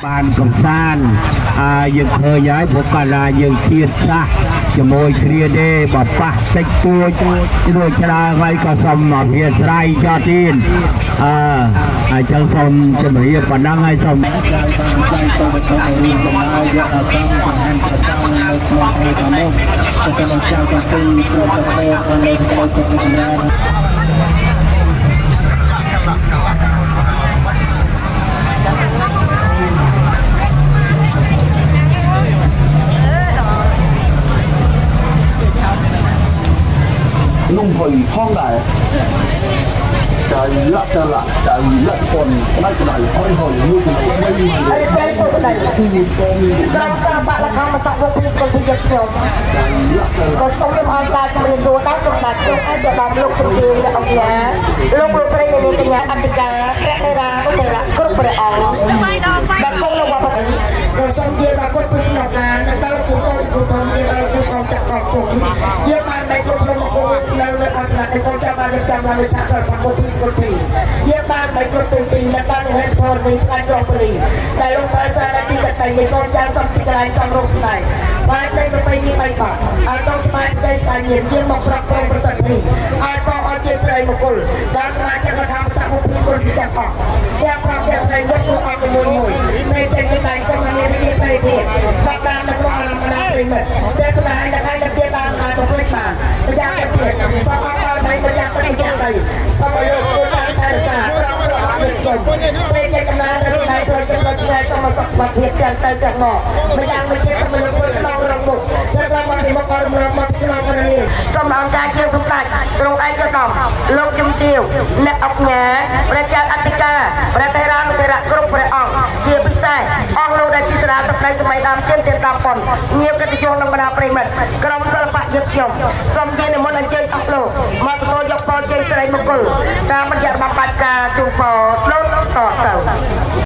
បានកំសាន្តអាយើងឃើញហើយព្រោះកាលណាយើងជាតិសាសន៍ជាមួយគ្នាទេបើប៉ះតិចតួចរួចច្រើនហើយក៏សូមអធិស្ឋានចោទៀនអើហើយចឹងសូមជម្រាបប៉ុណ្ណឹងហើយសូម ចៅបានចៃទៅវត្ថុរួមដំណើរយកដល់កម្មបង្ហាញប្រសងនៅក្នុងថ្ងៃខាងមុខទៅដល់ចៅទាំងពីរព្រមទាំងអូននៅក្នុងគុកសម្រាប់ នំហុយផងដែរចៃលៈចលៈចៃលៈពនក្តៅក្តៅហុយហុយមួយគីឡូ3ម៉ា អរិយព្រះសុស្ដី គឺកង ក្រុមសិល្បៈល្ខោនមសក់វត្តពីសុទ្ធិយកខ្ញុំ ចៃលៈចលៈ ក៏សូមខ្ញុំអង្គការជំរាបសួរដល់សម្ដេចព្រះឯកឧត្តមលោកជំទាវអ្នកអង្គការលោកលោកស្រីនាងកញ្ញាអធិការព្រះនេរានុតរៈគ្រប់ព្រះអង្គដែលគង់នៅវត្តប ក៏សូមយាដល់គាត់ពុទ្ធស្នការនិងដល់គូតូចគូធំយាដល់គូកងចាក់កងជុំយាបានបែកគ្រប់នំមង្គលនៅលើអាសនៈដែលកូនចាំបានរៀបចំឡើងលើឆាកសិល្បៈពុទ្ធស្គលទីយាបានបែកគ្រប់ទីទីនិងបានហេតុផលនៃស្ដេចក្រុងពលីដែលលោកប្រសាទទីតតែនៃកូនចៅសំទីកន្លែងសំរងស្ដែងបាននៃប្រពៃណីបីបាក់អត់ต้องស្មារតីស្ដាយញាមយាមកប្រកក្រុមប្រសិទ្ធិឲ្យបងអត់ជាស្រីមង្គលដល់សមាជិករដ្ឋាភិបាលពុទ្ធស្គលទីទាំងអស់ទាំងប្រាប់ទាំងប្រីវត្តទូអង្គមួយមួយនៃចេញសម្ដែងសូមឲ្យមានវិជ្ជាប្រៃភាពបាក់តាមនៅក្នុងអារម្មណ៍ណាប្រិមិត្តទេសនាឲ្យដល់ឲ្យដល់ទៀតតាមអាចបំពេញបានម្យ៉ាងទៅទៀតសូមអរដល់ម្ចាស់ទឹកម្ចាស់ដីសូមឲ្យលោកគូតាមថែរក្សាក្រមស្រស់យើងខ្ញុំពេលចេញដំណើរនៅសម្ដែងផ្លូវចិត្តផ្លូវឆ្ងាយសូមឲ្យសុខសុខភាពទាំងទៅទាំងមកម្យ៉ាងមួយទៀតសូមឲ្យលោកគូឆ្លងរងមុខសិតត្រង់មកពីមុខក៏រំលងមកក្នុងករណី សូមអង្គការជាសម្ដេចទ្រង់ឯកឧត្តមលោកជំទាវអ្នកអង្គការព្រះចៅអធិការព្រះថេរានុថេរៈគ្រប់ព្រះអង្គជាពិសេសអង្គលោកដែលជាសារាសម្ដែងសម័យដើមទៀនទៀនតាមប៉ុនញៀវកិត្តិយសនិងបណ្ដាប្រិមិត្តក្រុមសិល្បៈយើងខ្ញុំសូមជានិមន្តអញ្ជើញអស់លោកមកទទួលយកពរជ័យសិរីមង្គលតាមរយៈបំបាច់ការជូនពរដូចតទៅ។